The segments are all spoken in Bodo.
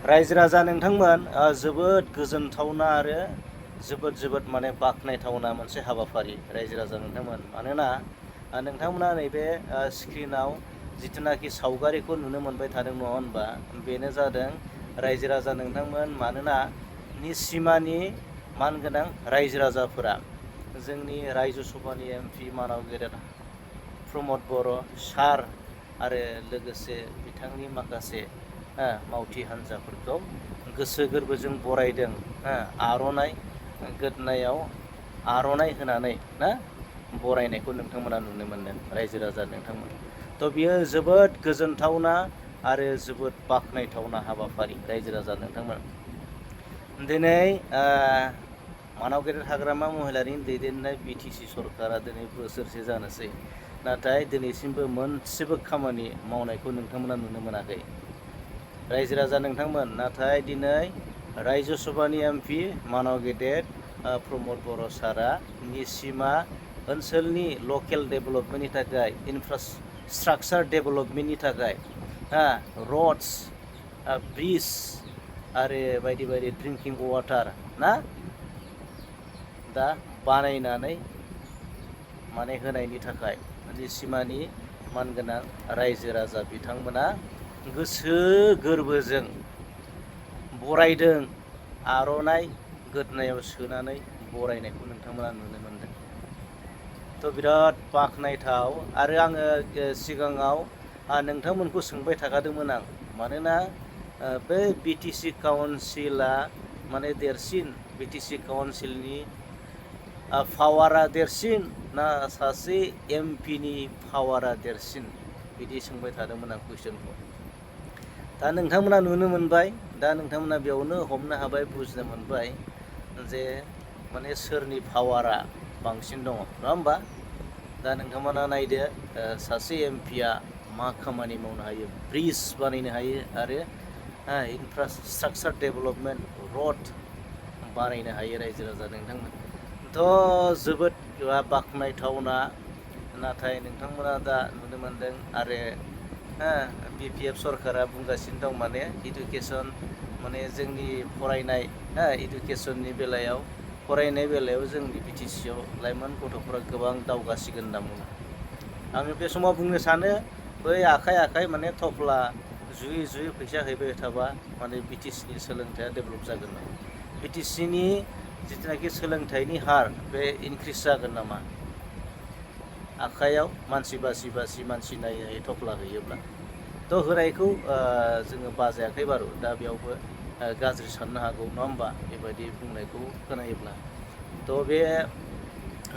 रायजो राजा नोंथांमोन जोबोद गोजोनथावना आरो जोबोद माने बाख्नायथावना मोनसे हाबाफारि रायजो राजा नोंथांमोन। मानोना नोंथांमोना नैबे स्क्रिनाव जिथुनाखि सावगारिखौ नुनो मोनबाय थादों नङा होनबा, बेनो जादों रायजो राजा नोंथांमोन। मानोना सिमानि मानगोनां रायजो राजाफोरा जोंनि रायजो सभानि MP मानाव गेदेर प्रमद बर' सार आरो लोगोसे बिथांनि माखासे मावथि हान्जाफोरखौ गोसो गोरबोजों बरायदों। आर'नाइ गोदनायाव आर'नाइ होनानै बरायनायखौ नोंथांमोना नुनो मोनदों रायजो राजा नोंथांमोन। थ' बियो जोबोद गोजोनथावना आरो जोबोद बाख्नायथावना हाबाफारि रायजो राजा नोंथांमोन। दिनै मानाव गेदेर हाग्रामा महिलारिनि दैदेननाय BTC सरकारा दिनै बोसोरसे जानोसै, नाथाय दिनैसिमबो मोनसेबो खामानि मावनायखौ नोंथांमोना नुनो मोनाखै रायजो राजा नोंथांमोन। नाथाय दिनै रायजो सभानि MP मानाव गेदेर प्रमद बर' सारा निसिमा ओनसोलनि लकेल डेभेलपमेन्टनि थाखाय, इनफ्रास्ट्राक्चार डेभेलपमेन्टनि थाखाय रड्स, ब्रिज आरो बायदि बायदि ड्रिंकिं वाटार दा बानायनानै माने होनायनि थाखाय निसिमानि मानगोनां रायजो राजा बिथांमोना गोसो गोरबोजों बरायदों। आर'नाइ गोदनायाव सोनानै बरायनायखौ नोंथांमोना नुनो मोनदों। थ' बिराद बाख्नायथाव। आरो आङो सिगाङाव नोंथांमोनखौ सोंबाय थाखादोंमोन आं, मानोना बे BTC काउन्सिला माने देरसिन, BTC काउन्सिलनि पावारा देरसिन ना सासे MPनि पावारा देरसिन, बिदि सोंबाय थादोंमोन आं कुइसनखौ। दा नोंथांमोना नुनो मोनबाय, दा नोंथांमोना बेयावनो हमनो हाबाय, बुजिनो मोनबाय जे माने सोरनि पावारा बांसिन दङ, नङा होमबा? दा नोंथांमोना नायदो सासे MPया मा खामानि मावनो हायो, ब्रिज बानायनो हायो आरो इनफ्रास्ट्राक्चार डेभेलपमेन्ट रड बानायनो हायो रायजो राजा नोंथांमोन। थ' जोबोद बाख्नायथावना। नाथाय नोंथांमोना दा नुनो मोनदों आरो BPF सरकारा बुंगासिनो दं माने इडुकेसन, माने जोंनि फरायनाय इडुकेसननि बेलायाव, फरायनाय बेलायाव जोंनि BTCआव लाइमोन गथ'फोरा गोबां दावगासिगोन होनना बुङो। आङो बे समाव बुंनो सानो, बै आखाइ माने थफ्ला जुयै फैसा हैबाय थाबा माने BTCनि सोलोंथाइया डेभेलप जागोन नामा? BTCनि जिथुनाखि सोलोंथाइनि हार बे इनक्रिज जागोन नामा? आखाइयाव मानसि बासि मानसि नायै थफ्ला हैयोब्ला। थ' होनायखौ जोङो बाजायाखै बारु, दा बेयावबो गाज्रि साननो हागौ, नङा होमबा? बेबायदि बुंनायखौ खोनायोब्ला। थ' बे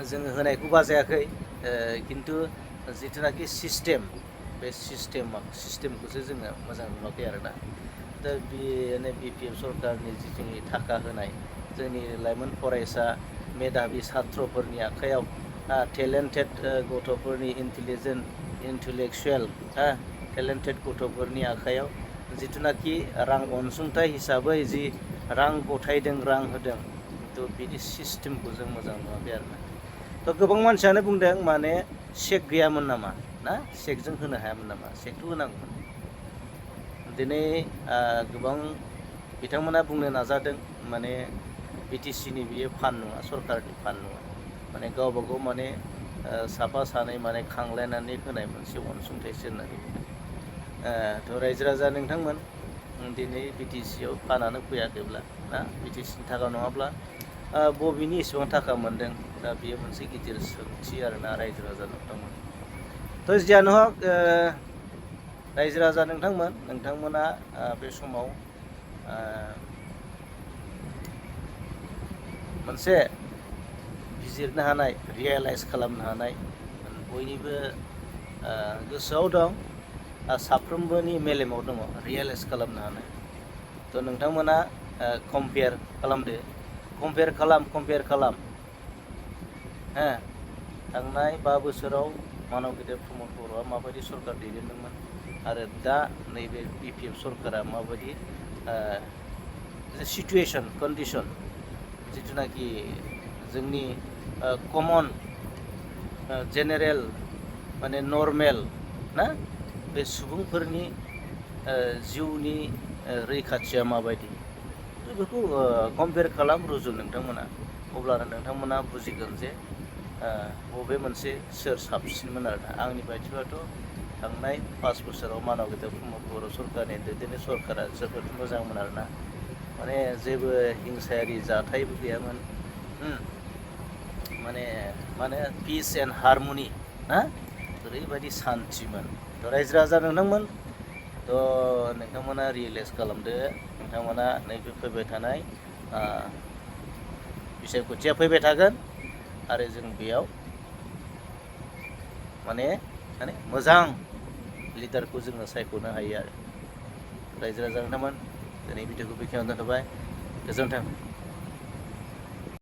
जोङो होनायखौ बाजायाखै, खिन्थु जिथुनाखि सिस्टेम, बे सिस्टेमखौसो जोङो मोजां नुवाखै आरोना। दा बेनो BPF सरकारनि जिखिनि थाखा होनाय, जोंनि लाइमोन फरायसा मेधाबि सात्रफोरनि आखाइयाव, टेलेन्टेड गथ'फोरनि इन्टेलेक्सुवेल टेलेन्टेड गथ'फोरनि आखाइयाव जिथुनाखि रां अनसुंथाइ हिसाबै जि रां गथायदों, रां होदों, थ' बिदि सिस्टेमखौ जों मोजां नुवाखै आरोना। थ' गोबां मानसियानो बुंदों माने चेक गैयामोन नामा, चेकजों होनो हायामोन नामा? चेकथ' होनांगौमोन। दिनै गोबां बिथांमोना बुंनो नाजादों माने BTCनि बियो फान्ड नङा, सरकारनि फान्ड नङा, माने गावबा गाव माने साफा सानै माने खांलायनानै होनाय मोनसे अनसुंथाइसो होननानै बुंदों। थ' रायजो राजा नोंथांमोन, दिनै BTCआव फान्डआनो फैयाखैब्ला BTCनि थाखा नङाब्ला बबेनि इसेबां थाखा मोनदों? दा बेयो मोनसे गिदिर सोंथि आरोना रायजो राजा नोंथांमोन। थ' जियानो हक रायजो राजा नोंथांमोन, नोंथांमोना बे समाव मोनसे बिजिरनो हानाय, रियेलाइज खालामनो हानाय बयनिबो गोसोआव दं, साफ्रोमबोनि मेलेमाव दङ रियेलाइज खालामनो हानाय। थ' नोंथांमोना कम्पेयार खालामदो, कम्पेयार खालाम। थांनाय 5 बोसोराव मानाव गेदेर प्रमद बर'आ माबायदि सरकार दैदेनदोंमोन आरो दा नैबे BPF सरकारा माबायदि सिटुएसन, कन्डिसन, जिथुनाखि जोंनि कमन जेनेरेल माने नर्मेल बे सुबुंफोरनि जिउनि रैखाथिया माबायदि बेफोरखौ कम्पेयार खालाम रुजु नोंथांमोना, अब्लानो नोंथांमोना बुजिगोन जे बबे मोनसे सोर साबसिनमोन आरोना। आंनि बायदिबाथ' थांनाय 5 बोसोराव मानबगोदा प्रमद बर' सरकारनि दैदेननाय सरकारा जोबोद मोजांमोन आरोना। माने जेबो हिंसायारि जाथायबो गैयामोन, माने पिस एन्ड हारमनि ना, ओरैबायदि सान्थिमोन। थ' रायजो राजा नोंथांमोन, थ' नोंथांमोना रियेलाइज खालामदो, नोंथांमोना नैबे फैबाय थानाय बिसायख'थिया फैबाय थागोन आरो जों बेयाव माने मोजां लिडारखौ जोङो सायख'नो हायो आरो। रायजो राजा नोंथांमोन, दिनै भिडिअखौ बेखिनियावनो दोनथ'बाय, गोजोन्थों।